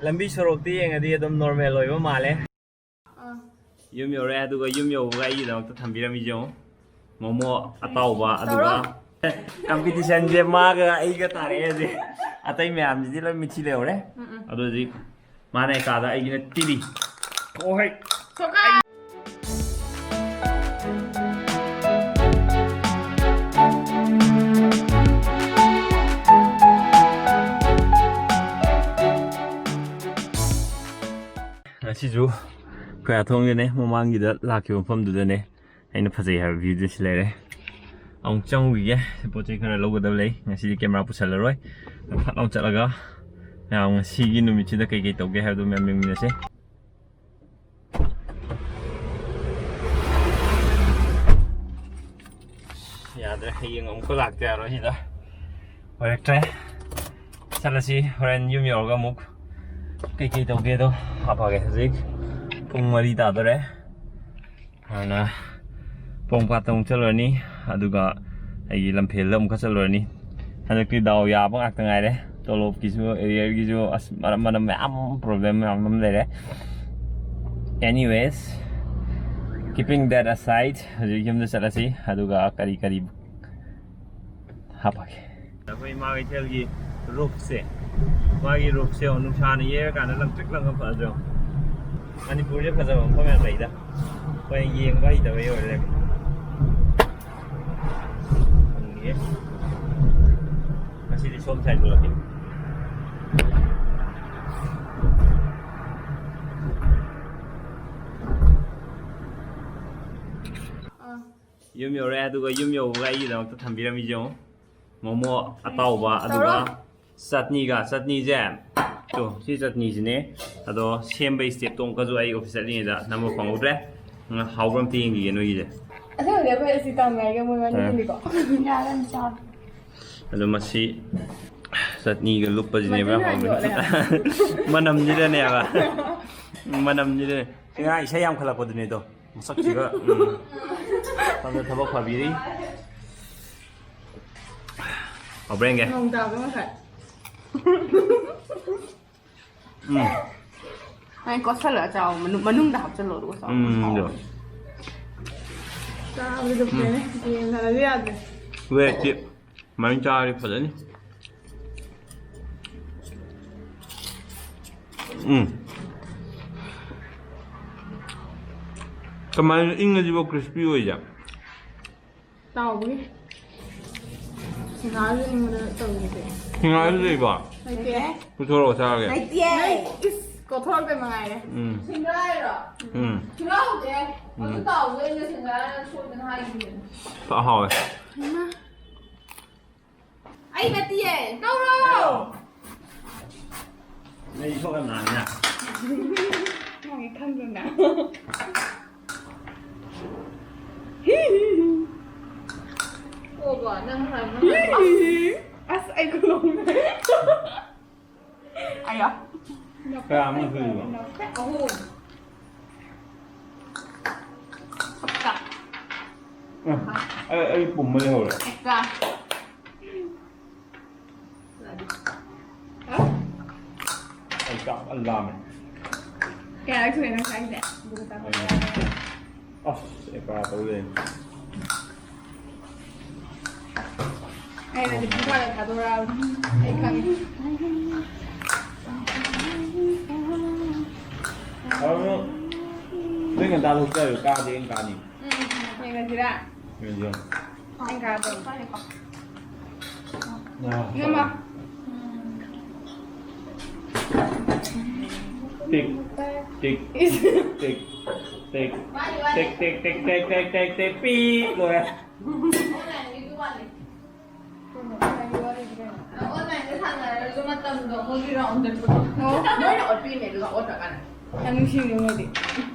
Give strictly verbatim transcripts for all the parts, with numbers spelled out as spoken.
ꯂꯝꯕꯤ ꯁꯣꯔꯣꯛꯇ ꯌꯦꯡꯉꯗꯤ ꯑꯗꯨꯝ ꯅꯣꯔꯃꯦꯜ ꯑꯣꯏꯕ ꯃꯥꯜꯂꯦ꯫ ꯑꯥ꯫ ꯌꯨꯝ ꯌꯧꯔꯦ, ꯑꯗꯨꯒ ꯌꯨꯝ ꯌꯧꯕꯒ ꯑꯩꯒꯤꯗꯃꯛꯇ ꯊꯝꯕꯤꯔꯝꯃꯤꯁꯦ ꯌꯦꯡꯉꯨ꯫ ꯃꯣꯃꯣ ꯑꯇꯥꯎꯕ, ꯑꯗꯨꯒ ꯀꯝꯄꯤꯇꯤꯁꯟꯁꯦ ꯃꯥꯒ ꯑꯩꯒ ꯇꯥꯔꯛꯑꯦ ꯍꯧꯖꯤꯛ꯫ ꯑꯇꯩ ꯃꯌꯥꯝꯁꯤꯗꯤ ꯂꯣꯏ ꯃꯤꯊꯤ ꯂꯩꯍꯧꯔꯦ꯫ ꯎꯝ, ꯎꯝ꯫ ꯑꯗꯣ ꯍꯧꯖꯤꯛ ꯃꯥꯅ ꯑꯩ ꯀꯥꯗ, ꯑꯩꯒꯤꯅ ꯇꯤꯚꯤ꯫ ꯑꯣ ꯍꯣꯏ꯫ ꯉꯁꯤꯁꯨ ꯈꯣꯏꯌꯥꯊꯣꯡꯗꯅꯦ, ꯃꯃꯥꯡꯒꯤꯗ ꯂꯥꯛꯈꯤꯕ ꯃꯐꯝꯗꯨꯗꯅꯦ꯫ ꯑꯩꯅ ꯐꯖꯩ ꯍꯥꯏꯕ ꯚ꯭ꯌꯨꯗꯨ ꯁꯤ ꯂꯩꯔꯦ꯫ ꯑꯃꯨꯛ ꯆꯪꯉꯨꯈꯤꯒꯦ꯫ ꯁꯤ ꯄꯣꯠ ꯆꯩ ꯈꯔ ꯂꯧꯒꯗꯕ ꯂꯩ꯫ ꯉꯁꯤꯗꯤ ꯀꯦꯃꯦꯔꯥ ꯄꯨꯁꯜꯂꯔꯣꯏ꯫ ꯐꯠ ꯂꯥꯎ ꯆꯠꯂꯒ ꯃꯌꯥꯝ ꯉꯁꯤꯒꯤ ꯅꯨꯃꯤꯠꯁꯤꯗ ꯀꯩꯀꯩ ꯇꯧꯒꯦ ꯍꯥꯏꯕꯗꯨ ꯃꯌꯥꯝ ꯌꯦꯡꯃꯤꯟꯅꯁꯦ꯫ ꯌꯥꯗ꯭ꯔꯦ, ꯍꯌꯦꯡ ꯑꯃꯨꯛꯀ ꯂꯥꯛꯇ ꯌꯥꯔꯣꯏ ꯁꯤꯗ꯫ ꯑꯣꯏꯔꯛꯇ꯭ꯔꯦ꯫ ꯆꯠꯂꯁꯤ, ꯍꯣꯔꯦꯟ ꯌꯨꯝ ꯌꯧꯔꯒ ꯑꯃꯨꯛ ꯀꯩꯀꯩ ꯇꯧꯒꯦꯗꯣ ꯍꯥꯞꯄꯛꯑꯒꯦ꯫ ꯍꯧꯖꯤꯛ ꯄꯨꯡ ꯃꯔꯤ ꯇꯥꯗꯣꯔꯦ꯫ ꯑꯗꯨꯅ ꯄꯣꯔꯣꯝꯄꯥꯠꯇ ꯑꯃꯨꯛ ꯆꯠꯂꯨꯔꯅꯤ, ꯑꯗꯨꯒ ꯑꯩꯒꯤ ꯂꯝꯐꯦꯜꯗ ꯑꯃꯨꯛꯀ ꯆꯠꯂꯨꯔꯅꯤ꯫ ꯍꯟꯗꯛꯇꯤ ꯗꯥꯎ ꯌꯥꯕ ꯉꯥꯛꯇ ꯉꯥꯏꯔꯦ꯫ ꯇꯣꯂꯣꯞꯀꯤꯁꯨ, ꯑꯦꯔꯤꯌꯔꯒꯤꯁꯨ, ꯑꯁ, ꯃꯔꯝ, ꯃꯔꯝ ꯃꯌꯥꯝ ꯑꯃ, ꯄ꯭ꯔꯣꯕ꯭ꯂꯦꯝ ꯃꯌꯥꯝ ꯑꯃ ꯂꯩꯔꯦ꯫ Anyways, keeping that aside, ꯍꯧꯖꯤꯛ ꯌꯨꯝꯗ ꯆꯠꯂꯁꯤ, ꯑꯗꯨꯒ ꯀꯔꯤ ꯀꯔꯤ ꯍꯥꯞꯄꯛꯀꯦ꯫ ꯑꯩꯈꯣꯏ ꯏꯃꯥ ꯀꯩꯊꯦꯜꯒꯤ ꯔꯨꯐꯁꯦ, ꯃꯥꯒꯤ ꯔꯨꯐꯁꯦ ꯅꯨꯡꯁꯥꯅ ꯌꯩꯔꯀꯥꯟꯗ ꯂꯪꯇ꯭ꯔꯤꯛ ꯂꯪꯉ ꯐꯖꯗ꯭ꯔꯣ? ꯃꯅꯤꯄꯨꯔꯁꯦ ꯐꯖꯕ ꯃꯐꯝ ꯌꯥꯝ ꯂꯩꯗ, ꯑꯩꯈꯣꯏ ꯌꯦꯡꯕ ꯍꯩꯇꯕꯩ ꯑꯣꯏꯔꯦ꯫ ꯈꯪꯗꯦ꯫ ꯉꯁꯤꯗꯤ ꯁꯣꯝ ꯁꯥꯏꯠ ꯄꯨꯂꯛꯀꯦ꯫ ꯑꯥ꯫ ꯌꯨꯝ ꯌꯧꯔꯦ, ꯑꯗꯨꯒ ꯌꯨꯝ ꯌꯧꯕꯒ ꯑꯩꯒꯤꯗꯃꯛꯇ ꯊꯝꯕꯤꯔꯝꯃꯤꯁꯦ ꯌꯦꯡꯉꯨ꯫ ꯃꯣꯃꯣ ꯑꯇꯥꯎꯕ, ꯑꯗꯨꯒ ꯇꯧꯔꯣ꯫ ꯆꯠꯅꯤꯒ, ꯆꯠꯅꯤꯁꯦ, ꯇꯣ, ꯁꯤ ꯆꯠꯅꯤꯁꯤꯅꯦ꯫ ꯑꯗꯣ ꯁꯦꯝꯕꯩ ꯁ꯭ꯇꯦꯞꯇꯣ ꯑꯃꯨꯛꯀꯁꯨ ꯑꯩ ꯑꯣꯐꯤꯁ ꯆꯠꯂꯤꯉꯩꯗ ꯅꯝꯕ ꯐꯪꯍꯧꯗ꯭ꯔꯦ꯫ ꯎꯝ, ꯍꯥꯎꯕ꯭ꯔꯥ ꯑꯝꯇ ꯌꯦꯡꯈꯤꯒꯦ ꯅꯣꯏꯒꯤꯁꯦ꯫ ꯑꯁꯦꯡꯕꯗꯤ ꯑꯩꯈꯣꯏ ꯑꯁꯤ ꯇꯝꯃꯦ ꯍꯥꯏꯒꯦ, ꯃꯣꯏ ꯃꯅꯤꯡꯗꯅꯤꯀꯣ꯫ ꯌꯥꯔꯅꯤ ꯆꯥꯕ꯫ ꯑꯗꯣ ꯃꯁꯤ ꯆꯠꯅꯤꯒ ꯂꯨꯞꯄꯁꯤꯅꯦꯕ ꯌꯥꯝ ꯃꯇꯨꯅ ꯍꯥꯎꯕꯅꯤ꯫ ꯌꯣꯠꯂꯦ ꯍꯥꯏꯕ꯫ ꯃꯅꯝꯁꯤꯗꯅꯦꯕ꯫ ꯃꯅꯝꯁꯤꯗꯅꯦ꯫ ꯉꯥ ꯏꯁꯩ ꯌꯥꯝꯈꯠꯂꯛꯄꯗꯨꯅꯦ ꯑꯗꯣ꯫ ꯃꯁꯛꯁꯤꯒ, ꯎꯝ꯫ ꯁꯣꯝꯗ ꯊꯕꯛ ꯐꯕꯤꯔꯤ꯫ ꯍꯥꯎꯕ꯭ꯔꯥ ꯌꯦꯡꯒꯦ꯫ ꯅꯣꯡ ꯇꯥꯕ ꯉꯁꯥꯏ꯫ ꯎꯝ꯫ ꯅꯪ ꯀꯣꯠꯁꯜꯂꯒ ꯆꯥꯎ, ꯃꯅꯨꯡ-, ꯃꯅꯨꯡꯗ ꯍꯥꯞꯆꯜꯂꯣ, ꯑꯗꯨꯒ ꯆꯥꯎ꯫ ꯎꯝ, ꯑꯗꯣ꯫ ꯆꯥꯕꯗꯤ ꯂꯨꯞꯄꯦꯅꯦ꯫ ꯌꯦꯡꯗꯅꯗꯤ ꯌꯥꯗ꯭ꯔꯦ꯫ ꯋꯦꯠꯁꯤ ꯁꯨꯃꯥꯏꯅ ꯆꯥꯔꯗꯤ ꯐꯖꯅꯤ꯫ ꯎꯝ꯫ ꯀꯃꯥꯏꯅ ꯏꯪꯉꯁꯤꯕꯣ crispy ꯑꯣꯏꯁꯦ? ꯇꯥꯎꯕꯒꯤ꯫ ꯁꯤꯡꯍꯥꯔꯁꯨ ꯑꯩꯉꯣꯟꯗ ꯇꯧꯔꯤꯁꯦ꯫ ꯁꯤꯡꯍꯥꯔꯁꯨ ꯂꯩꯕ? ꯂꯩꯇꯦ꯫ ꯄꯨꯊꯣꯔꯛꯑꯣ ꯆꯥꯔꯒꯦ꯫ ꯂꯩꯇꯦ꯫ ꯏꯁ, ꯀꯣꯊꯣꯔꯛꯇ ꯃꯉꯥꯏꯔꯦ꯫ ꯎꯝ꯫ ꯁꯤꯡꯍꯥꯔ ꯍꯥꯏꯔꯣ? ꯎꯝ꯫ ꯁꯤꯡꯍꯥꯔ ꯍꯧꯗꯦ꯫ ꯎꯝ꯫ ꯑꯗꯨ ꯇꯥꯎꯕꯗ ꯑꯩꯅ ꯁꯤꯡꯍꯥꯔ ꯁꯣꯏꯗꯅ ꯍꯥꯏꯈꯤꯕꯅꯤ꯫ ꯐ ꯍꯥꯎꯋꯦ꯫ ꯍꯩꯃꯥ꯫ ꯑꯩ ꯅꯠꯇꯤꯌꯦ꯫ ꯇꯧꯔꯣ꯫ ꯅꯪ ꯏꯁꯧ ꯌꯥꯝ ꯂꯥꯡꯉꯤꯅ꯫ ꯅꯪꯒꯤ ꯈꯪꯗ꯭ꯔꯣ ꯅꯪ? ꯑꯣꯕ, ꯅꯪ ꯍꯥꯏꯕ꯫ ꯑꯁ, ꯑꯩ ꯈꯨꯂꯣꯡꯅ꯫ ꯑꯌꯥ꯫ ꯀꯌꯥꯃꯨꯛ ꯁꯨꯏꯕ? ꯑꯍꯨꯝ꯫ ꯑꯦ, ꯑꯩ, ꯑꯩ ꯄꯨꯝꯕ ꯂꯩꯍꯧꯔꯦ꯫ ꯑꯦꯛꯁꯇ꯭ꯔꯥ꯫ ꯑꯩ ꯆꯥꯛ ꯐꯖꯅ ꯂꯥꯝꯃꯦ꯫ ꯀꯌꯥꯔꯛ ꯁꯨꯔꯦ ꯅꯪ ꯆꯥꯏꯁꯦ? ꯑꯗꯨꯒ ꯆꯥꯛ ꯐꯖꯅ ꯂꯥꯝꯃꯦ꯫ ꯑꯁ, ꯑꯦꯀꯥ ꯇꯧ ꯂꯩꯔꯦ꯫ ꯑꯩꯅ ꯍꯧꯖꯤꯛ ꯄꯨꯡ ꯐꯥꯗ ꯊꯥꯗꯣꯔꯛꯑꯕꯅꯤ꯫ ꯑꯩ ꯈꯪꯉꯦ꯫ ꯑꯗꯨ ꯅꯣꯏ ꯉꯟꯇꯥ ꯊꯣꯛꯆꯔꯣ, ꯀꯥꯗꯤ ꯑꯩꯅ ꯀꯥꯅꯤ꯫ ꯎꯝ, ꯌꯦꯡꯉꯁꯤꯔꯥ? ꯌꯦꯡꯁꯤ꯫ ꯑꯩꯅ ꯀꯥꯗꯣ꯫ ꯉꯝꯃꯣ꯫ ꯇꯤꯛ, ꯇꯤꯛ, ꯏꯁ꯫ ꯇꯤꯛ, ꯇꯤꯛ, ꯇꯤꯛ, ꯇꯤꯛ, ꯄꯤꯛ, ꯂꯣꯏꯔꯦ꯫ Online-ꯗ ꯁꯥꯟꯅꯔꯁꯨ ꯃꯇꯝꯗꯣ ꯃꯣꯏꯒꯤ round ꯆꯠꯄꯗꯣ꯫ ꯑꯣ, ꯃꯣꯏꯅ ꯑꯣꯠꯄꯤꯅꯦ, ꯑꯗꯨꯒ ꯑꯣꯠꯇ꯭ꯔꯀꯥꯟꯗ꯫ ꯌꯥꯝ ꯅꯨꯡꯁꯤꯕꯅꯦ ꯃꯣꯏꯗꯤ꯫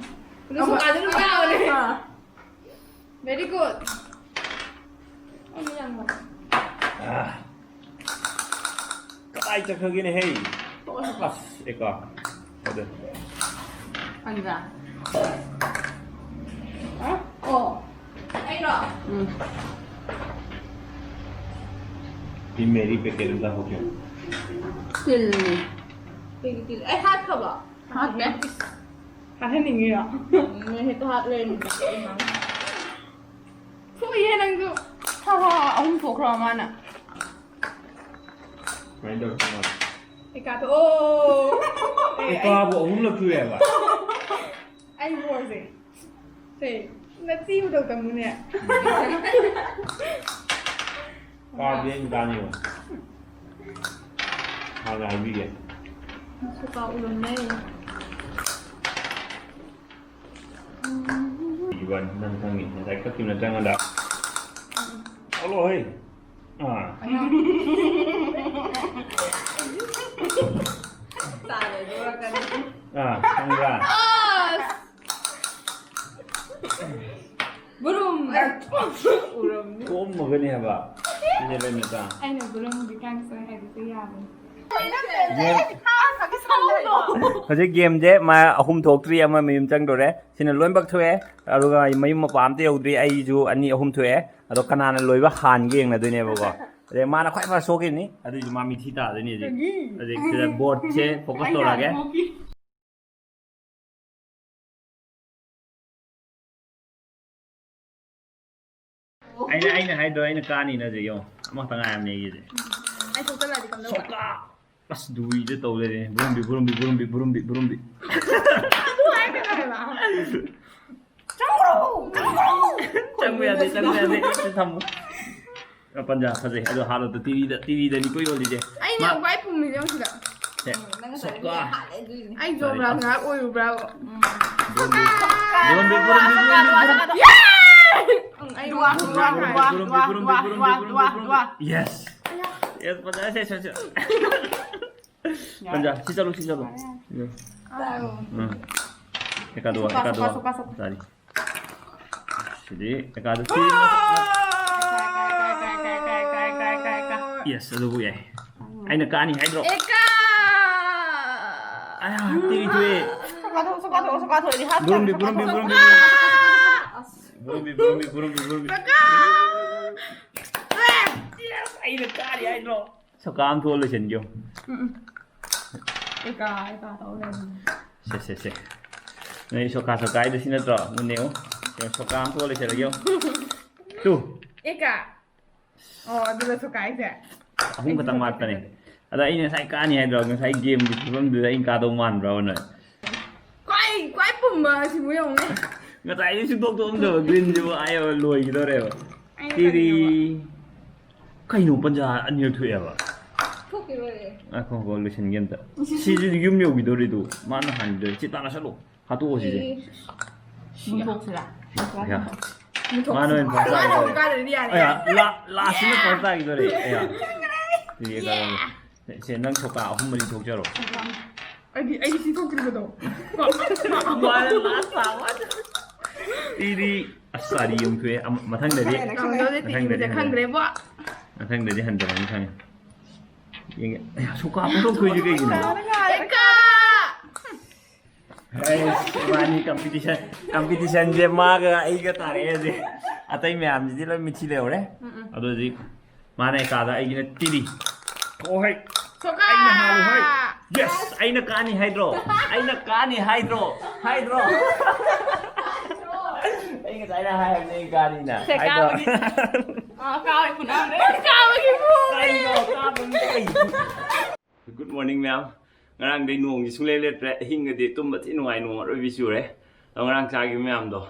ꯑꯗꯨꯁꯨ ꯑꯃ-, ꯑꯗꯨꯝ ꯀꯥꯎꯔꯦ꯫ ꯑꯥ꯫ Very good. ꯑꯩ ꯌꯥꯝ ꯅꯨꯡꯉꯥꯏ꯫ ꯑꯥ꯫ ꯀꯗꯥꯏ ꯆꯠꯈ꯭ꯔꯒꯦꯅꯦ, ꯍꯦ? ꯑꯁ, ꯑꯦꯀꯥ꯫ ꯑꯗꯨ꯫ ꯈꯪꯕ꯭ꯔꯥ? ꯍꯥ? ꯑꯣ꯫ ꯑꯩꯔꯣ? ꯎꯝ꯫ ꯁꯤ ꯃꯦꯔꯤ packet ꯑꯝꯇ ꯍꯧꯒꯦ꯫ Still-ꯅꯤ꯫ ꯀꯩꯒꯤ ꯇꯤꯜ-, ꯑꯩ ꯍꯥꯠꯈ꯭ꯔꯕꯣ? ꯍꯥꯠꯇꯦ꯫ ꯍꯥꯠꯍꯟꯅꯤꯡꯉꯤꯔꯣ? ꯅꯣꯏ ꯍꯦꯛꯇ ꯍꯥꯠꯂꯦ꯫ ꯐꯨꯏꯌꯦ ꯅꯪꯁꯨ꯫ ꯍꯥ, ꯍꯥ, ꯑꯍꯨꯝ ꯊꯣꯛꯈ꯭ꯔꯣ ꯃꯥꯅ꯫ ꯁꯨꯃꯥꯏꯅ ꯇꯧꯔꯒ ꯑꯦꯀꯥꯗꯣ, ꯑꯣ! ꯑꯦꯀꯥꯕꯨ ꯑꯍꯨꯝꯂꯛ ꯁꯨꯏ ꯍꯥꯏꯕ꯫ ꯑꯩ ꯕꯣꯔꯁꯦ꯫ ꯁꯦ, ꯅꯆꯤꯕꯨꯗꯧ ꯇꯝꯃꯨꯅꯦ꯫ ꯀꯥꯗꯤ ꯑꯩꯅ ꯀꯥꯅꯤꯕ꯫ ꯍꯥꯟꯅ ꯍꯥꯏꯕꯤꯒꯦ꯫ ꯁꯨꯀꯥ ꯎꯔꯝꯃꯦ꯫ ꯏꯕꯥꯅꯤ ꯅꯪ ꯈꯪꯉꯤ꯫ ꯉꯁꯥꯏ ꯀꯛꯈꯤꯕꯅ ꯆꯪꯉꯗ꯫ ꯊꯣꯛꯂꯛꯑꯣ ꯍꯩ꯫ ꯑꯥ꯫ ꯇꯥꯔꯦ, ꯗꯣꯔꯀꯅꯤ꯫ ꯑꯥ, ꯈꯪꯕ꯭ꯔꯥ? ꯕꯨꯔꯨꯝ! ꯎꯔꯝꯅꯤ꯫ ꯀꯣꯝꯃꯒꯅꯤ ꯍꯥꯏꯕ꯫ ꯁꯤꯅꯦ ꯂꯩ ꯃꯆꯥ꯫ ꯑꯩꯅ ꯕꯨꯔꯨꯝꯗꯤ ꯀꯥꯡꯁꯣꯏ ꯍꯥꯏꯕꯁꯦ ꯌꯥꯕꯅꯤ꯫ ꯍꯧꯖꯤꯛ ꯒꯦꯝꯁꯦ ꯃꯥ ꯑꯍꯨꯝ ꯊꯣꯛꯇ꯭ꯔꯤ, ꯑꯃ ꯃꯌꯨꯝ ꯆꯪꯗꯣꯔꯦ꯫ ꯁꯤꯅ ꯂꯣꯏꯅꯃꯛ ꯊꯣꯛꯑꯦ, ꯑꯗꯨꯒ ꯃꯌꯨꯝ ꯃꯄꯥ ꯑꯝꯇ ꯌꯧꯗ꯭ꯔꯤ꯫ ꯑꯩꯁꯨ ꯑꯅꯤ ꯑꯍꯨꯝ ꯊꯣꯛꯑꯦ꯫ ꯑꯗꯣ ꯀꯅꯥꯅ ꯂꯣꯏꯕ ꯍꯥꯟꯒꯦ ꯌꯦꯡꯅꯗꯣꯏꯅꯦꯕꯀꯣ꯫ ꯑꯗꯩ ꯃꯥꯅ ꯈ꯭ꯋꯥꯏ ꯐꯥꯔꯁ ꯊꯣꯛꯈꯤꯅꯤ, ꯑꯗꯨꯏꯁꯨ ꯃꯥ ꯃꯤꯊꯤ ꯇꯥꯗꯣꯏꯅꯤ ꯍꯧꯖꯤꯛ꯫ ꯍꯧꯖꯤꯛ ꯁꯤꯗ ꯕꯣꯔꯗꯁꯦ ꯐꯣꯀꯁ ꯇꯧꯔꯛꯑꯒꯦ꯫ ꯑꯩꯅ ꯑꯩꯅ ꯍꯥꯏꯗꯣ ꯑꯩꯅ ꯀꯥꯅꯤꯅ ꯍꯧꯖꯤꯛ ꯌꯦꯡꯉꯣ꯫ ꯑꯃꯈꯛꯇ ꯉꯥꯏꯔꯝꯅꯦ ꯑꯩꯒꯤꯁꯦ꯫ ꯑꯩ ꯊꯣꯛꯆꯜꯂꯛꯑꯗꯤ ꯀꯝꯗꯧꯕ? ꯁꯣꯛꯀꯥ! ꯑꯁ ꯗꯨꯏꯗ ꯇꯧ ꯂꯩꯔꯦ꯫ ꯕꯨꯔꯨꯝꯕꯤ ꯕꯨꯔꯨꯝꯕꯤ ꯕꯨꯔꯨꯝꯕꯤ ꯕꯨꯔꯨꯝꯕꯤ ꯕꯨꯔꯨꯝꯕꯤ꯫ ꯆꯪꯕ ꯌꯥꯗꯦ, ꯆꯪꯕ ꯌꯥꯗꯦ꯫ ꯁꯤ ꯊꯝꯃꯨ꯫ ꯑ, ꯄꯟꯖꯥ ꯐꯖꯩ꯫ ꯑꯗꯣ ꯍꯥꯟꯅꯗꯣ ꯇꯤꯚꯤꯗ, ꯇꯤꯚꯤꯗꯅꯤꯀꯣ ꯌꯣꯜꯂꯤꯁꯦ꯫ ꯑꯩꯅ ꯃꯥ- ꯈ꯭ꯋꯥꯏ ꯄꯨꯝꯃꯤꯁꯦ ꯌꯦꯡꯉꯨ ꯁꯤꯗ꯫ ꯁꯦ, ꯅꯪ ꯉꯁꯥꯏ ꯁꯣꯛꯀꯥ! ꯍꯥꯠꯂꯦ ꯑꯗꯨꯏꯅꯦ꯫ ꯑꯩ ꯖꯣꯕ꯭ꯔꯥ ꯉꯥꯏꯍꯥꯛ ꯑꯣꯏꯔꯨꯕ꯭ꯔꯥ? ꯕꯨꯔꯨꯝꯕꯤ꯫ ꯕꯨꯔꯨꯝꯕꯤ, ꯕꯨꯔꯨꯝꯕꯤ, ꯕꯨꯔꯨꯝꯕꯤ, ꯕꯨꯔꯨꯝꯕꯤ꯫ ꯎꯝ, ꯑꯩ ꯕꯨꯔꯨꯝꯕꯤ, ꯕꯨꯔꯨꯝꯕꯤ, ꯕꯨꯔꯨꯝꯕꯤ, ꯕꯨꯔꯨꯝꯕꯤ, ꯕꯨꯔꯨꯝꯕꯤ, ꯕꯨꯔꯨꯝꯕꯤ꯫ Yes. Yes, ꯐꯖꯩ, ꯁꯦ, ꯁꯦ, ꯁꯦ꯫ ꯄꯟꯖꯥ, ꯁꯤ ꯆꯠꯂꯨ, ꯁꯤ ꯆꯠꯂꯨ꯫ ꯎꯝ꯫ ꯑꯦꯀꯥꯗꯣ, ꯁꯣꯛꯀꯥ, ꯑꯦꯀꯥꯗꯣ꯫ ꯁꯣꯛꯀꯥ, ꯁꯣꯛꯀꯥ, ꯁꯣꯛꯀꯥ꯫ ꯆꯥꯔꯤ꯫ ꯁꯤꯗꯤ ꯑꯦꯀꯥꯗꯣ ꯁꯤ꯫ Yes, ꯑꯗꯨꯕꯨ ꯌꯥꯏ꯫ ꯑꯩꯅ ꯀꯥꯅꯤ ꯍꯥꯏꯗ꯭ꯔꯣ? ꯑꯦꯀꯥ! ꯑꯌꯥ, ꯇꯤꯚꯤ ꯊꯣꯛꯑꯦ꯫ ꯁꯣꯛꯀꯥ ꯊꯣꯛ, ꯁꯣꯛꯀꯥ ꯊꯣꯛ, ꯁꯣꯛꯀꯥ ꯊꯣꯛꯑꯗꯤ ꯍꯥꯠ ꯕꯨꯔꯨꯝꯕꯤ, ꯁꯣꯛꯀꯥ ꯕꯨꯔꯨꯝꯕꯤ, ꯊꯣꯛ꯫ ꯕꯨꯔꯨꯝꯕꯤ꯫ ꯕꯨꯔꯨꯝꯕꯤ, ꯕꯨꯔꯨꯝꯕꯤ, ꯕꯨꯔꯨꯝꯕꯤ, ꯕꯨꯔꯨꯝꯕꯤ꯫ Yes, ꯑꯩꯅ ꯀꯥꯔꯤ ꯍꯥꯏꯗ꯭ꯔꯣ? ꯁꯣꯛꯀꯥ ꯑꯃ ꯊꯣꯛꯑ ꯂꯣꯏꯁꯤꯟꯒꯦ꯫ ꯎꯝ, ꯎꯝ꯫ ꯑꯦꯀꯥ ꯑꯦꯀꯥ ꯇꯧ ꯂꯩꯔꯝꯃꯦ꯫ ꯁꯦ ꯁꯦ ꯁꯦ꯫ ꯅꯣꯏ ꯁꯣꯀꯥ ꯁꯣꯀꯥ ꯍꯥꯏꯗꯣ ꯁꯤ ꯅꯠꯇ꯭ꯔꯣ? ꯃꯨꯟꯅ ꯌꯦꯡꯉꯣ꯫ ꯌꯦꯡꯉꯣ, ꯁꯣꯀꯥ ꯑꯃ ꯊꯣꯛꯑ ꯂꯩꯁꯜꯂꯒꯦ ꯌꯦꯡꯉꯣ꯫ ꯇꯨ꯫ ꯑꯦꯀꯥ꯫ ꯑꯣ, ꯑꯗꯨꯒ ꯁꯣꯀꯥ ꯍꯥꯏꯁꯦ꯫ ꯑꯍꯨꯝ ꯈꯛꯇꯪ ꯋꯥꯠꯄꯅꯦ꯫ ꯑꯗ ꯑꯩꯅ ꯉꯁꯥꯏ ꯀꯥꯅꯤ ꯍꯥꯏꯗ꯭ꯔꯣ? ꯉꯁꯥꯏ ꯒꯦꯝꯒꯤ ꯐꯤꯕꯝꯗꯨꯗ ꯑꯩꯅ ꯀꯥꯗꯧ ꯃꯥꯟꯕ꯭ꯔꯣ ꯅꯣꯏ? ꯈ꯭ꯋꯥꯏ ꯈ꯭ꯋꯥꯏ ꯄꯨꯝꯕ ꯁꯤꯕꯨ ꯌꯦꯡꯉꯨꯅꯦ꯫ ꯉꯁꯥꯏꯗꯤ ꯁꯨꯡꯊꯣꯛ ꯊꯣꯛꯑꯝꯗꯕ ꯒ꯭ꯔꯤꯟꯁꯤꯕꯨ ꯑꯥ ꯌꯧꯔ ꯂꯣꯏꯈꯤꯗꯧꯔꯦꯕ꯫ ꯑꯩꯅ ꯇꯤꯔꯤ꯫ ꯀꯔꯤꯅꯣꯕ? ꯀꯩꯅꯣ ꯄꯟꯖꯥ ꯑꯅꯤꯔꯛ ꯊꯣꯛꯑꯦꯕ? ꯊꯣꯛꯈꯤꯔꯣꯏꯌꯦ꯫ ꯉꯥꯏꯈꯣ ꯉꯥꯏꯈꯣ, ꯂꯣꯏꯁꯤꯟꯒꯦ ꯑꯝꯇ꯫ ꯁꯤꯁꯤꯗꯤ ꯌꯨꯝ ꯌꯧꯈꯤꯗꯧꯔꯦꯗꯣ꯫ ꯃꯥꯅ ꯍꯥꯟꯈꯤꯗꯣꯏ꯫ ꯁꯤ ꯇꯥꯟꯅꯁꯜꯂꯣ꯫ ꯍꯥꯠꯇꯣꯛꯑꯣ ꯁꯤꯁꯦ꯫ ꯃꯨꯟꯊꯣꯛꯁꯤꯔꯥ? ꯌꯥ꯫ ꯃꯨꯟꯊꯣꯛ꯫ ꯃꯥꯅ ꯑꯣꯏꯅ ꯐꯥꯁ ꯃꯥꯅ ꯇꯥꯈꯤꯗꯧꯔꯦ꯫ ꯑꯃꯨꯛ ꯀꯥꯗ꯭ꯔꯗꯤ ꯌꯥꯔꯦ꯫ ꯑꯌꯥ, ꯂꯥ-, ꯂꯥꯁꯁꯤꯅ ꯐꯥꯁ ꯇꯥꯈꯤꯗꯧꯔꯦ꯫ ꯑꯌꯥ꯫ ꯁꯤꯗꯤ ꯀꯩꯅꯣ꯫ ꯁꯦ, ꯅꯪ ꯁꯣꯀꯥ ꯑꯍꯨꯝ ꯃꯔꯤ ꯊꯣꯛꯆꯔꯣ꯫ ꯑꯩꯗꯤ ꯑꯩꯗꯤ ꯁꯤ ꯊꯣꯛꯇ꯭ꯔꯤꯕꯗꯣ꯫ ꯃꯥꯅ ꯂꯥꯁ ꯇꯥꯕ꯫ ꯁꯤꯗꯤ ꯑꯁ ꯆꯥꯔꯤ ꯑꯃꯨꯛ ꯊꯣꯛꯑꯦ꯫ ꯑꯃ-, ꯃꯊꯪꯗꯗꯤ ꯉꯝꯗꯧꯗꯤ ꯇꯤꯛꯏꯕꯁꯦ ꯈꯪꯗ꯭ꯔꯦꯕꯣ꯫ ꯃꯊꯪꯗꯗꯤ ꯍꯟꯊꯔꯅꯤ ꯈꯪꯉꯦ꯫ ꯌꯦꯡꯒꯦ꯫ ꯑꯌꯥ, ꯁꯣꯀꯥ ꯄꯨꯡꯊꯣꯛ ꯊꯣꯛꯏꯁꯦ ꯀꯩꯒꯤꯅꯣ? ꯑꯦꯀꯥ! ꯑꯩꯁ, ꯏꯕꯥꯅꯤ ꯀꯝꯄꯤꯇꯤꯁꯟ, ꯀꯝꯄꯤꯇꯤꯁꯟꯁꯦ ꯃꯥꯒ ꯑꯩꯒ ꯇꯥꯔꯛꯑꯦ ꯍꯧꯖꯤꯛ꯫ ꯑꯇꯩ ꯃꯌꯥꯝꯁꯤꯗꯤ ꯂꯣꯏ ꯃꯤꯠꯊꯤ ꯂꯩꯍꯧꯔꯦ꯫ ꯑꯗꯣ ꯍꯧꯖꯤꯛ ꯃꯥꯅ ꯑꯦꯀꯥꯗ, ꯑꯩꯒꯤꯅ ꯇꯤꯔꯤ꯫ ꯑꯣ ꯍꯩ꯫ ꯁꯣꯀꯥ! ꯑꯩꯅ ꯍꯥꯜꯂꯨ ꯍꯩ꯫ ꯌꯦꯁ! ꯑꯩꯅ ꯀꯥꯅꯤ ꯍꯥꯏꯗ꯭ꯔꯣ? ꯑꯩꯅ ꯀꯥꯅꯤ ꯍꯥꯏꯗ꯭ꯔꯣ? ꯍꯥꯏꯗ꯭ꯔꯣ? ꯑꯩ ꯉꯁꯥꯏꯅ ꯍꯥꯏꯕꯅꯦ ꯑꯩ ꯀꯥꯅꯤꯅ꯫ ꯁꯦ, ꯍꯥꯏꯗ꯭ꯔꯣ? ꯀꯥꯕꯒꯤ꯫ ꯑꯥ, ꯀꯥꯕꯒꯤ ꯈꯨꯅꯥꯝꯅꯦ꯫ ꯀꯥꯕꯒꯤ ꯈꯨꯅꯥꯝꯅꯦ꯫ ꯀꯔꯤꯅꯣ? ꯀꯥꯕꯒꯤ ꯀꯩ? Good morning ꯃꯌꯥꯝ꯫ ꯉꯔꯥꯡꯗꯩ ꯅꯣꯡꯁꯤ ꯁꯨꯡꯂꯦꯞ ꯂꯦꯞꯇ꯭ꯔꯦ꯫ ꯑꯍꯤꯡꯒꯗꯤ ꯇꯨꯝꯕ ꯊꯤ ꯅꯨꯡꯉꯥꯏ, ꯅꯣꯡ ꯑꯔꯣꯏꯕꯤ ꯆꯨꯔꯦ꯫ ꯑꯗꯣ ꯉꯔꯥꯡ ꯆꯥꯈꯤꯕ ꯃꯌꯥꯝꯗꯣ,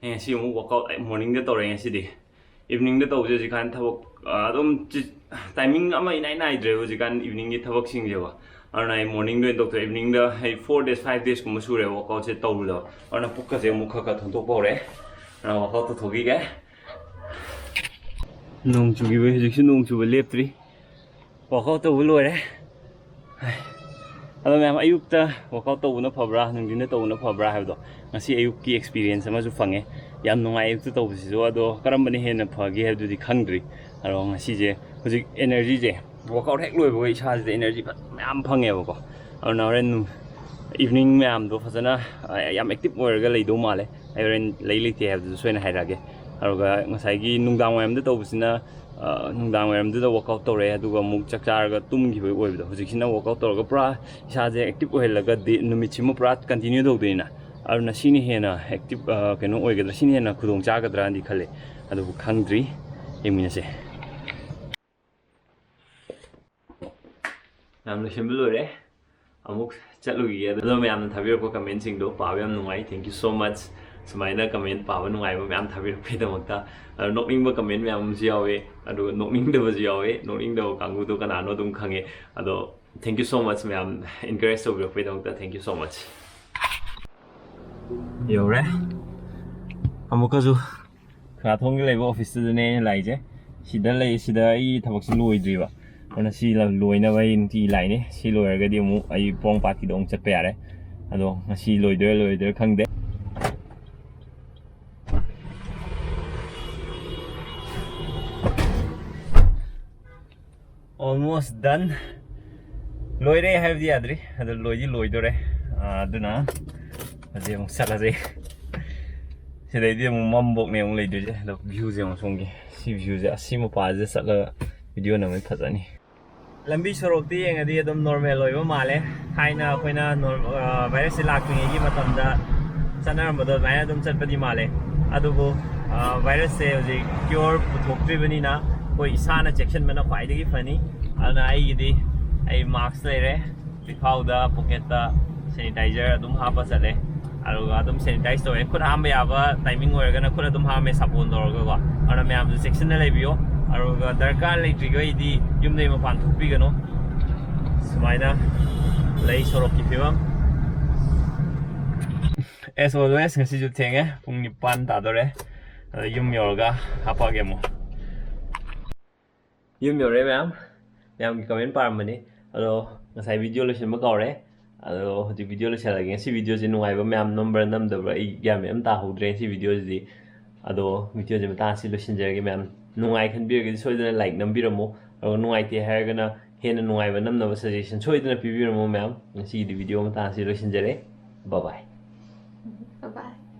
ꯑꯩ ꯉꯁꯤ ꯑꯃꯨꯛ ꯋꯥꯛꯑꯥꯎꯠ ꯃꯣꯔꯅꯤꯡꯗ ꯇꯧꯔꯦ ꯉꯁꯤꯗꯤ꯫ ꯏꯚꯤꯅꯤꯡꯗ ꯇꯧꯕꯁꯦ ꯍꯧꯖꯤꯛꯀꯥꯟ ꯊꯕꯛ, ꯑ, ꯑꯗꯨꯝ ꯆꯤ-, ꯇꯥꯏꯃꯤꯡ ꯑꯃ ꯏꯅꯥꯏ ꯅꯥꯏꯗ꯭ꯔꯦꯕ ꯍꯧꯖꯤꯛꯀꯥꯟ ꯏꯚꯤꯅꯤꯡꯒꯤ ꯊꯕꯛꯁꯤꯡꯁꯦꯕ꯫ ꯑꯗꯨꯅ ꯑꯩ ꯃꯣꯔꯅꯤꯡꯗ ꯑꯣꯏꯅ ꯇꯧꯊꯣꯛꯑꯦ꯫ ꯏꯚꯤꯅꯤꯡꯗ ꯑꯩ ꯐꯣꯔ ꯗꯦꯖ, ꯐꯥꯏꯚ ꯗꯦꯖꯀꯨꯝꯕ ꯁꯨꯔꯦ ꯋꯥꯛꯑꯥꯎꯠꯁꯦ ꯇꯧꯔꯨꯗꯕ꯫ ꯑꯗꯨꯅ ꯄꯨꯛꯀꯁꯦ ꯑꯃꯨꯛ ꯈꯔ ꯈꯔ ꯊꯣꯡꯗꯣꯛꯄ ꯍꯧꯔꯦ꯫ ꯑꯗꯨꯅ ꯋꯥꯛꯑꯥꯎꯠ ꯇꯧꯊꯣꯛꯈꯤꯒꯦ꯫ ꯅꯣꯡ ꯆꯨꯈꯤꯕꯩ ꯍꯧꯖꯤꯛꯁꯨ ꯅꯣꯡ ꯆꯨꯕ ꯂꯦꯞꯇ꯭ꯔꯤ꯫ ꯋꯥꯛꯑꯥꯎꯠ ꯇꯧꯕ ꯂꯣꯏꯔꯦ꯫ ꯍꯥꯏ꯫ ꯑꯗꯣ ꯃꯌꯥꯝ, ꯑꯌꯨꯛꯇ ꯋꯥꯛꯑꯥꯎꯠ ꯇꯧꯕꯅ ꯐꯕ꯭ꯔꯥ, ꯅꯨꯡꯊꯤꯟꯗ ꯇꯧꯕꯅ ꯐꯕ꯭ꯔꯥ ꯍꯥꯏꯕꯗꯣ ꯉꯁꯤ ꯑꯌꯨꯛꯀꯤ ꯑꯦꯛꯁꯄꯤꯔꯤꯌꯦꯟꯁ ꯑꯃꯁꯨ ꯐꯪꯉꯦ꯫ ꯌꯥꯝ ꯅꯨꯡꯉꯥꯏ ꯑꯌꯨꯛꯇ ꯇꯧꯕꯁꯤꯁꯨ꯫ ꯑꯗꯣ ꯀꯔꯝꯕꯅ ꯍꯦꯟꯅ ꯐꯒꯦ ꯍꯥꯏꯕꯗꯨꯗꯤ ꯈꯪꯗ꯭ꯔꯤ꯫ ꯑꯗꯣ ꯉꯁꯤꯁꯦ ꯍꯧꯖꯤꯛ ꯑꯦꯅꯔꯖꯤꯁꯦ, ꯋꯥꯛꯑꯥꯎꯠ ꯍꯦꯛ ꯂꯣꯏꯕꯒ ꯏꯁꯥꯁꯤꯗ ꯑꯦꯅꯔꯖꯤ ꯐꯖ ꯃꯌꯥꯝ ꯐꯪꯉꯦꯕꯀꯣ꯫ ꯑꯗꯨꯅ ꯍꯣꯔꯦꯟ ꯏꯚꯤꯅꯤꯡ ꯃꯌꯥꯝꯗꯣ ꯐꯖꯅ, ꯑ, ꯌꯥꯝ ꯑꯦꯛꯇꯤꯞ ꯑꯣꯏꯔꯒ ꯂꯩꯗꯧ ꯃꯥꯜꯂꯦ꯫ ꯑꯩ ꯍꯣꯔꯦꯟ ꯂꯩ ꯂꯩꯇꯦ ꯍꯥꯏꯕꯗꯨꯁꯨ ꯁꯣꯏꯅ ꯍꯥꯏꯔꯛꯑꯒꯦ꯫ ꯑꯗꯨꯒ ꯉꯁꯥꯏꯒꯤ ꯅꯨꯡꯗꯥꯡ ꯋꯥꯏꯔꯝꯗ ꯇꯧꯕꯁꯤꯅ ꯑ, ꯅꯨꯡꯗꯥꯡ ꯋꯥꯏꯔꯝꯗꯨꯗ ꯋꯥꯛꯑꯥꯎꯠ ꯇꯧꯔꯦ, ꯑꯗꯨꯒ ꯑꯃꯨꯛ ꯆꯥꯛ ꯆꯥꯔꯒ ꯇꯨꯝꯈꯤꯕꯒꯤ ꯑꯣꯏꯕꯗꯣ꯫ ꯍꯧꯖꯤꯛꯁꯤꯅ ꯋꯥꯛꯑꯥꯎꯠ ꯇꯧꯔꯒ ꯄꯨꯔꯥ ꯏꯁꯥꯁꯦ ꯑꯦꯛꯇꯤꯚ ꯑꯣꯏꯍꯜꯂꯒ ꯗꯦ, ꯅꯨꯃꯤꯠꯁꯤꯃ ꯄꯨꯔꯥ ꯀꯟꯇꯤꯅ꯭ꯌꯨ ꯇꯧꯗꯣꯏꯅꯤꯅ꯫ ꯑꯗꯨꯅ ꯁꯤꯅ ꯍꯦꯟꯅ ꯑꯦꯛꯇꯤꯚ, ꯑ, ꯀꯩꯅꯣ ꯑꯣꯏꯒꯗ꯭ꯔꯥ, ꯁꯤꯅ ꯍꯦꯟꯅ ꯈꯨꯗꯣꯡ ꯆꯥꯒꯗ꯭ꯔꯥꯗꯤ ꯈꯜꯂꯦ, ꯑꯗꯨꯕꯨ ꯈꯪꯗ꯭ꯔꯤ, ꯌꯦꯡꯃꯤꯟꯅꯁꯦ꯫ ꯃꯌꯥꯝ ꯂꯣꯏꯁꯤꯟꯕ ꯂꯣꯏꯔꯦ, ꯑꯃꯨꯛ ꯆꯠꯂꯨꯈꯤꯒꯦ꯫ ꯑꯗꯣ ꯃꯌꯥꯝꯅ ꯊꯥꯕꯤꯔꯛꯄ ꯀꯃꯦꯟꯁꯤꯡꯗꯣ ꯄꯥꯕ ꯌꯥꯝ ꯅꯨꯡꯉꯥꯏ, thank you so much꯫ ꯁꯨꯃꯥꯏꯅ ꯀꯃꯦꯟ ꯄꯥꯕ ꯅꯨꯡꯉꯥꯏꯕ ꯃꯌꯥꯝ ꯊꯥꯕꯤꯔꯛꯄꯒꯤꯗꯃꯛꯇ꯫ ꯑꯗꯣ ꯅꯣꯛꯅꯤꯡꯕ ꯀꯃꯦꯟ ꯃꯌꯥꯝ ꯑꯃꯁꯨ ꯌꯥꯎꯋꯦ, ꯑꯗꯨꯒ ꯅꯣꯛꯅꯤꯡꯗꯕꯁꯨ ꯌꯥꯎꯋꯦ꯫ ꯅꯣꯛꯅꯤꯡꯗꯕ ꯀꯥꯡꯕꯨꯗꯣ ꯀꯅꯥꯅꯣ ꯑꯗꯨꯝ ꯈꯪꯉꯦ꯫ ꯑꯗꯣ thank you so much ꯃꯌꯥꯝ, encourage ꯇꯧꯕꯤꯔꯛꯄꯒꯤꯗꯃꯛꯇ thank you so much꯫ ꯌꯧꯔꯦ꯫ ꯑꯃꯨꯛꯀꯁꯨ ꯈꯨꯔꯥꯊꯣꯡꯒꯤ ꯂꯩꯕ ꯑꯣꯐꯤꯁꯇꯨꯗꯅꯦ ꯑꯩꯅ ꯂꯥꯛꯏꯁꯦ꯫ ꯁꯤꯗ ꯂꯩ, ꯁꯤꯗ ꯑꯩ ꯊꯕꯛꯁꯤ ꯂꯣꯏꯗ꯭ꯔꯤꯕ꯫ ꯑꯗꯨꯅ ꯁꯤ ꯂ-, ꯂꯣꯏꯅꯕ ꯑꯩ ꯅꯨꯡꯇꯤꯒꯤ ꯂꯥꯛꯏꯅꯦ꯫ ꯁꯤ ꯂꯣꯏꯔꯒꯗꯤ ꯑꯃꯨꯛ ꯑꯩ ꯄꯣꯔꯣꯝꯄꯥꯠꯀꯤꯗ ꯑꯃꯨꯛ ꯆꯠꯄ ꯌꯥꯔꯦ꯫ ꯑꯗꯣ ꯉꯁꯤ ꯂꯣꯏꯗꯣꯏꯔꯥ ꯂꯣꯏꯗꯣꯏꯔꯥ ꯈꯪꯗꯦ꯫ Almost done. ꯂꯣꯏꯔꯦ ꯍꯥꯏꯕꯗꯤ ꯌꯥꯗ꯭ꯔꯤ, ꯑꯗꯣ ꯂꯣꯏꯗꯤ ꯂꯣꯏꯗꯣꯔꯦ꯫ ꯑꯥ, ꯑꯗꯨꯅ ꯍꯧꯖꯤꯛ ꯑꯃꯨꯛ ꯆꯠꯂꯁꯦ꯫ ꯁꯤꯗꯩꯗꯤ ꯑꯃꯨꯛ ꯃꯝꯕꯣꯛꯅꯦ ꯑꯃꯨꯛ ꯂꯩꯗꯣꯏꯁꯦ꯫ ꯑꯗꯣ ꯚ꯭ꯌꯨꯁꯦ ꯑꯃꯨꯛ ꯁꯣꯝꯒꯤ, ꯁꯤ ꯚ꯭ꯌꯨꯁꯦ, ꯑꯁꯤ ꯃꯄꯥꯁꯤꯗ ꯆꯠꯂꯒ ꯚꯤꯗꯤꯑꯣ ꯅꯝꯕꯗꯤ ꯐꯖꯅꯤ꯫ ꯂꯝꯕꯤ ꯁꯣꯔꯣꯛꯇꯤ ꯌꯦꯡꯉꯗꯤ ꯑꯗꯨꯝ ꯅꯣꯔꯃꯦꯜ ꯑꯣꯏꯕ ꯃꯥꯜꯂꯦ꯫ ꯊꯥꯏꯅ ꯑꯩꯈꯣꯏꯅ ꯅꯣꯔ-, ꯑ, ꯚꯥꯏꯔꯁꯁꯦ ꯂꯥꯛꯇ꯭ꯔꯤꯉꯩꯒꯤ ꯃꯇꯝꯗ ꯆꯠꯅꯔꯝꯕꯗꯣ ꯑꯗꯨꯃꯥꯏꯅ ꯑꯗꯨꯝ ꯆꯠꯄꯗꯤ ꯃꯥꯜꯂꯦ꯫ ꯑꯗꯨꯕꯨ, ꯑ, ꯚꯥꯏꯔꯁꯁꯦ ꯍꯧꯖꯤꯛ ꯀ꯭ꯌꯣꯔ ꯄꯨꯊꯣꯛꯇ꯭ꯔꯤꯕꯅꯤꯅ ꯑꯩꯈꯣꯏ ꯏꯁꯥꯅ ꯆꯦꯛꯁꯤꯟꯕꯅ ꯈ꯭ꯋꯥꯏꯗꯒꯤ ꯐꯅꯤ꯫ ꯑꯗꯨꯅ ꯑꯩꯒꯤꯗꯤ ꯑꯩ ꯃꯥꯛꯁ ꯂꯩꯔꯦ, ꯄꯤꯈꯥꯎꯗ, ꯄꯣꯀꯦꯠꯇ ꯁꯦꯅꯤꯇꯥꯏꯖꯔ ꯑꯗꯨꯝ ꯍꯥꯞꯄ ꯆꯠꯂꯦ꯫ ꯑꯗꯨꯒ ꯑꯗꯨꯝ ꯁꯦꯅꯤꯇꯥꯏꯁ ꯇꯧꯋꯦ꯫ ꯈꯨꯠ ꯍꯥꯝꯕ ꯌꯥꯕ ꯇꯥꯏꯃꯤꯡ ꯑꯣꯏꯔꯒꯅ ꯈꯨꯠ ꯑꯗꯨꯝ ꯍꯥꯝꯃꯦ ꯁꯥꯄꯣꯟ ꯇꯧꯔꯒꯀꯣ꯫ ꯑꯗꯨꯅ ꯃꯌꯥꯝꯁꯨ ꯆꯦꯛꯁꯤꯟꯅ ꯂꯩꯕꯤꯌꯣ꯫ ꯑꯗꯨꯒ ꯗꯔꯀꯥꯔ ꯂꯩꯇ꯭ꯔꯤꯈꯩꯗꯤ ꯌꯨꯝꯗꯒꯤ ꯃꯄꯥꯟ ꯊꯣꯛꯄꯤꯒꯅꯨ꯫ ꯁꯨꯃꯥꯏꯅ ꯂꯩ ꯁꯣꯔꯣꯛꯀꯤ ꯐꯤꯕꯝ꯫ As always, ꯉꯁꯤꯁꯨ ꯊꯦꯡꯉꯦ, ꯄꯨꯡ ꯅꯤꯄꯥꯟ ꯇꯥꯗꯣꯔꯦ꯫ ꯑꯗꯣ ꯌꯨꯝ ꯌꯧꯔꯒ ꯍꯥꯄꯛꯑꯒꯦ ꯑꯃꯨꯛ꯫ ꯌꯨꯝ ꯌꯧꯔꯦ ꯃꯌꯥꯝ, ꯃꯌꯥꯝꯒꯤ ꯀꯃꯦꯟ ꯄꯥꯔꯝꯕꯅꯤ꯫ ꯑꯗꯣ ꯉꯁꯥꯏ ꯚꯤꯗꯤꯑꯣ ꯂꯣꯏꯁꯤꯟꯕ ꯀꯥꯎꯔꯦ꯫ ꯑꯗꯣ ꯍꯧꯖꯤꯛ ꯚꯤꯗꯤꯑꯣ ꯂꯣꯏꯁꯤꯜꯂꯒꯦ꯫ ꯉꯁꯤ ꯚꯤꯗꯤꯑꯣꯁꯦ ꯅꯨꯡꯉꯥꯏꯕ ꯃꯌꯥꯝ ꯅꯝꯕ꯭ꯔꯥ ꯅꯝꯗꯕ꯭ꯔꯥ ꯑꯩ ꯒ꯭ꯌꯥꯟ ꯃꯦꯟ ꯑꯝ ꯇꯥꯍꯧꯗ꯭ꯔꯦ ꯉꯁꯤ ꯚꯤꯗꯤꯑꯣꯁꯤꯗꯤ꯫ ꯑꯗꯣ ꯚꯤꯗꯤꯑꯣꯁꯦ ꯃꯇꯥꯡ ꯑꯁꯤ ꯂꯣꯏꯁꯤꯟꯖꯔꯒꯦ ꯃꯌꯥꯝ꯫ ꯅꯨꯡꯉꯥꯏ ꯈꯟꯕꯤꯔꯒꯗꯤ ꯁꯣꯏꯗꯅ ꯂꯥꯏꯛ ꯅꯝꯕꯤꯔꯝꯃꯣ꯫ ꯑꯗꯨꯒ ꯅꯨꯡꯉꯥꯏꯇꯦ ꯍꯥꯏꯔꯒꯅ ꯍꯦꯟꯅ ꯅꯨꯡꯉꯥꯏꯕ ꯅꯝꯅꯕ ꯁꯖꯦꯁꯟ ꯁꯣꯏꯗꯅ ꯄꯤꯕꯤꯔꯝꯃꯣ ꯃꯌꯥꯝ꯫ ꯉꯁꯤꯒꯤꯗꯤ ꯚꯤꯗꯤꯑꯣ ꯃꯇꯥꯡ ꯑꯁꯤ ꯂꯣꯏꯁꯤꯟꯖꯔꯦ꯫ Bye bye꯫ Bye bye꯫